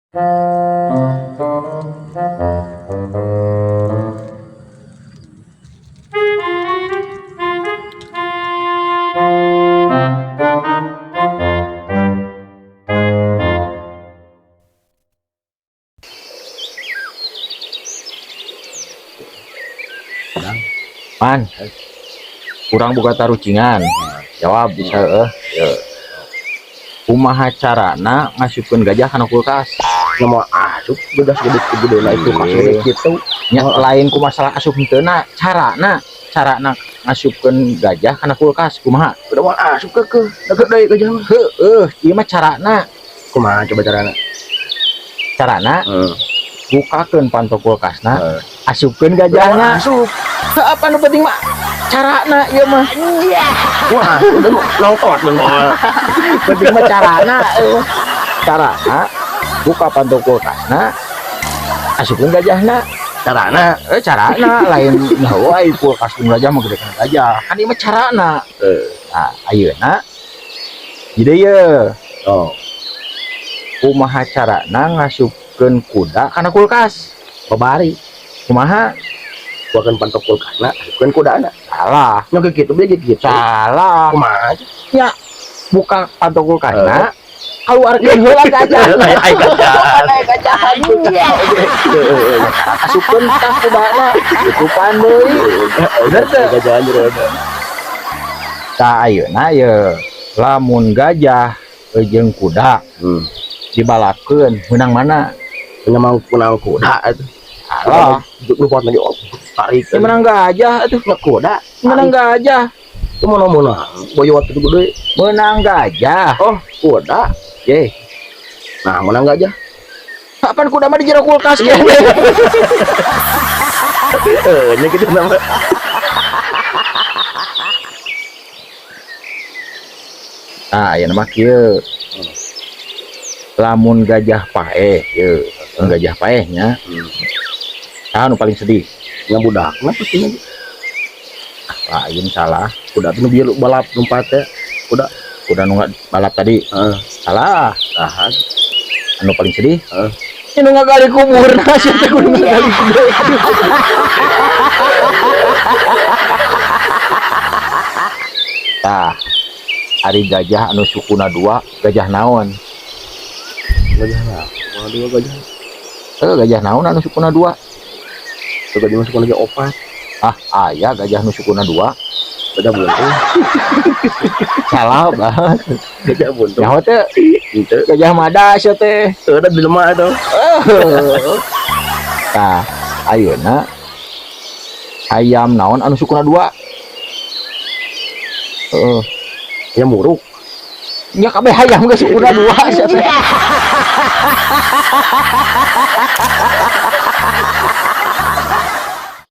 Pan, kurang buka tarucingan. Jawab bisa heueuh. Ye. Kumaha carana ngasupkeun gajah kana kulkas? Nama asup bedas gede gede lah itu kasur Iya. gitu. Nya lain ku masalah asup henteu na, carana carana ngasupkeun gajah kana kulkas kumaha? Udah mau asup ke deket deui gajah mah. Heueuh, ieu mah carana. Kumaha coba carana? Carana Heeh. bukakeun panto kulkasna, asupkeun gajahna. Asup. Heuh, apa nu penting mah carana ieu mah. Wah, udah nongtot bener. Penting mah carana eueuh. Carana buka panto kulkasna, asupkeun gajahna. Carana. Eh, carana lain nyawa ai kulkas jeung gajah mah gede kana gajah. Kan ieu mah carana. Nah, ayeuna jadi ye Oh, kumaha carana ngasupkeun kuda kana kulkas? Babari. Kumaha? Bukan pantok kulkasna, asupkeun kudana. Salah. Nya kitu beli gitu. Salah. Kumaha? Ya, buka panto kulkasna, keluarkeun heula gajahna. Ai gajah. Ai gajah. Asupkeun tah kudana, tutupan deui. Bener teu? Gajah anjir. Tah, ayeuna ye lamun gajah jeung kuda dibalapkeun, menang mana? Punya mau menang kuda itu. Salah. Lupa lagi, oh, tarik. Ya, menang gajah atuh. Nggak kuda. Menang gajah. Itu mana mana boyot itu gede. Menang gajah. Oh, kuda. Ye. Nah, menang gajah. Kapan kuda mah di jero kulkas ya? Eh, nya gitu nama. Nah, ayeuna mah kieu. Lamun gajah paeh ye, lamun gajah paeh nya. Saha nu paling sedih? Nya budak nah pastinya. Lain, salah. Kuda tuh bieu balap lompat teh. Kuda. Kuda nu balap tadi. Heeh. Salah. Tahan. Anu paling sedih? Heeh. Ini nu ngagali kubur, nah sia teh kudu ngagali kubur. Tah, ari gajah anu sukuna dua, gajah naon? Gajah lah. Mana dua gajah? Eh, gajah naon anu sukuna dua? Itu gajah masuk lagi opat. Ah, aya gajah nu sukuna dua. Gajah buntung. Salah banget. Gajah buntung. Nyaho teh? Itu. Gajah mada sia teh. Udah di lemah itu. Tah, ayeuna ayam naon anu sukuna dua? Heeh. Ya muruk. Nya kabeh hayam geus sukuna dua sia teh.